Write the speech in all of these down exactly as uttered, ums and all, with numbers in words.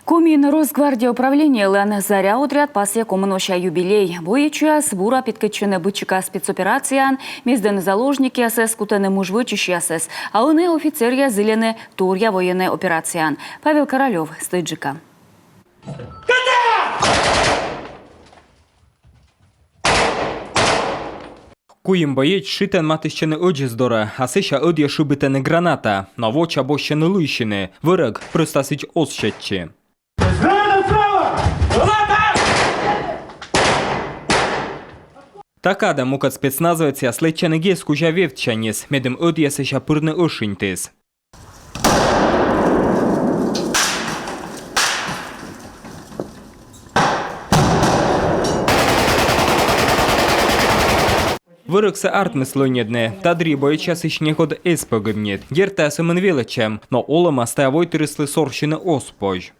Комиын Росгвардия управлениелӧн «Заря» отряд пасйӧ комын вося юбилей. Боечьяс бура петкӧдчӧны быдсика спецоперацияын, мездӧны заложникъясӧс, кутӧны мыжвӧчысьясӧс. А ӧні офицеръяс зільӧны торъя военнӧй операцияын. Павел Королёв стӧчджыка. Куим боеч шытӧн матыстчӧны ӧдзӧс дорӧ, а сэсся ӧдйӧ шыбитӧны граната, но воча босьтчӧны лыйсьыны, вӧрӧг прӧста сідз оз сетчы. Та кадӧ мукӧд спецназовецъяс лэччӧны гес кузя вевтсяньыс, медым ӧдйӧ сэсся пырны ӧшиньтыс. Вӧрӧгсӧ артмис лӧньӧдны, та дырйи боечьясысь некод эз пӧгибнит. Дерт, тайӧ сӧмын велӧдчӧм, но олӧмас тайӧ войтырыслы сорсьыны оз позь.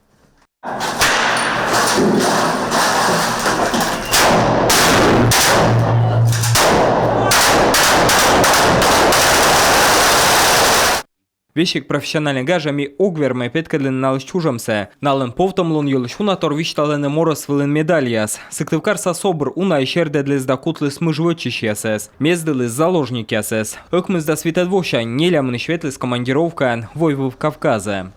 Весиг профессиональнӧй гажа ми ог вермӧй петкӧдлыны налысь чужӧмсӧ. Налӧн повтӧмлун йылысь уна тор висьталӧны морӧс вылын медальяс. Сыктывкарса СОБР унаысь сердӧдліс да кутліс мыжвӧчысьясӧс, мездыліс заложникъясӧс. Ӧкмысдас витӧд восянь нелямынысь ветліс командировкаӧн Войвыв Кавказӧ.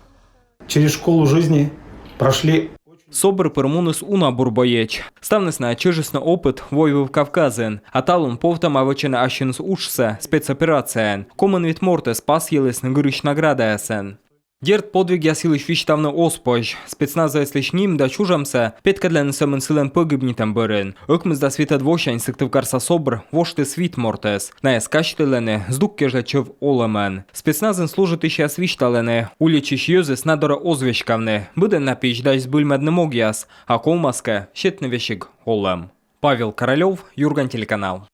Через школу жизни прошли. СОБР пыр муніс уна бур боеч. Ставныс найӧ чӧжисны опыт Войвыв Кавказын. А талун повтӧма вӧчӧны ассьыныс уджсӧ спецоперацияын. Комын вит мортӧс пасйылісны гырысь наградаясӧн. Дерт, подвигъяс йылысь висьтавны оз позь. Спецназовецлысь ним да чужӧмсӧ петкӧдлӧны сӧмын сылӧн пӧгибнитӧм бӧрын. Ӧкмысдас витӧд восянь Сыктывкарса СОБР воштіс вит мортӧс. Найӧс казьтылӧны здук кежлӧ чӧв олӧмӧн. Спецназын служитысьяс висьталӧны, уличысь йӧзыс на дорӧ оз веськавны, быдӧн на пиысь дась збыльмӧдны могъяс, а ковмас кӧ, сетны весиг олӧм. Павел Королёв, «Юрган» телеканал.